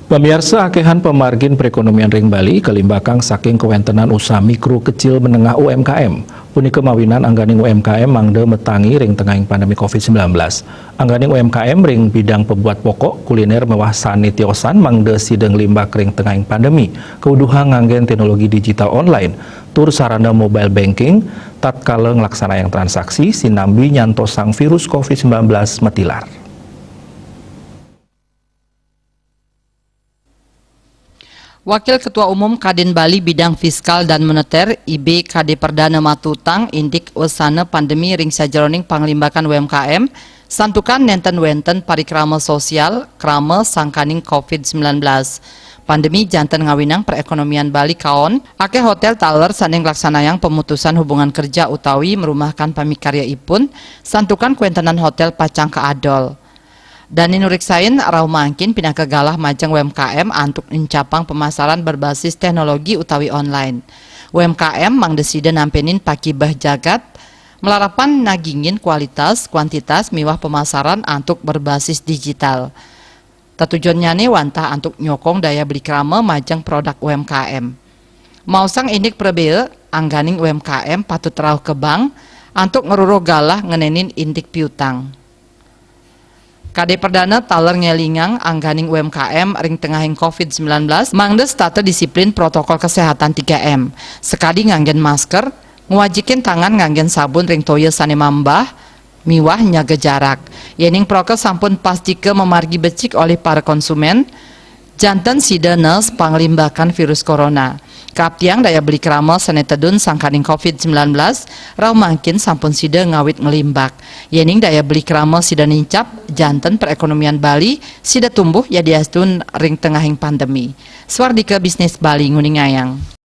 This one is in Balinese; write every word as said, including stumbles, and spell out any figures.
Pamiarsa, akéhan pamargin perékonomian ring Bali kalimbakang saking kawéntenan usaha mikro, kecil, menengah, U M K M. Punika mawinan angganing U M K M mangda matangi ring tengahing pandemi covid sembilan belas. Angganing U M K M ring bidang pabuat pokok, kulinér miwah sané tiosan mangda sida nglimbak ring tengahing pandemi, kauduhang nganggén teknologi digital online, tur sarana mobile banking, tatkala nglaksanayang transaksi, sinambi nyantosang virus covid sembilan belas matilar. Wakil Ketua Umum Kadin Bali Bidang Fiskal dan Moneter, I B Kadé Perdana, matutang indik wesana pandemi ring sajeroning panglimbakan U M K M, santukan nénten wénten parikrama sosial, krama sangkaning covid sembilan belas. Pandemi janten ngawinang perékonomian Bali kaon, akéh hotél taler sané nglaksanayang pemutusan hubungan kerja utawi merumahkan pamikaryaipun, santukan kawéntenan hotél pacang kaadol. Dané nuriksain, rauh mangkin pinaka galah majeng U M K M antuk nencapang pemasaran berbasis teknologi utawi online. U M K M mangda sida nampénin pakibeh jagat, malarapan nagingin kualitas, kuantitas, miwah pemasaran antuk berbasis digital. Tetujunnyané wantah antuk nyokong daya beli krama majeng produk U M K M. Maosang indik prabéa, angganing U M K M patut rauh ka bank antuk ngruruh galah ngenénin indik piutang. Kadé Perdana taler ngélingang angganing U M K M ring tengahing covid sembilan belas, mangda setata disiplin protokol kesehatan tiga M, sakadi nganggén masker, ngwajikin tangan nganggén sabun ring toya sané mambah, miwah nyaga jarak. Yéning prokes sampun pastika mamargi becik olih para konsumen, janten sida naas panglimbakan virus corona. Kaaptiang daya beli krama sané tedun sangkaning covid sembilan belas, rauh mangkin sampun sida ngawit nglimbak. Yéning daya beli krama sida nincap, janten perékonomian Bali sida tumbuh yadiastun ring tengahing pandemi. Swardika Bisnis Bali nguningayang.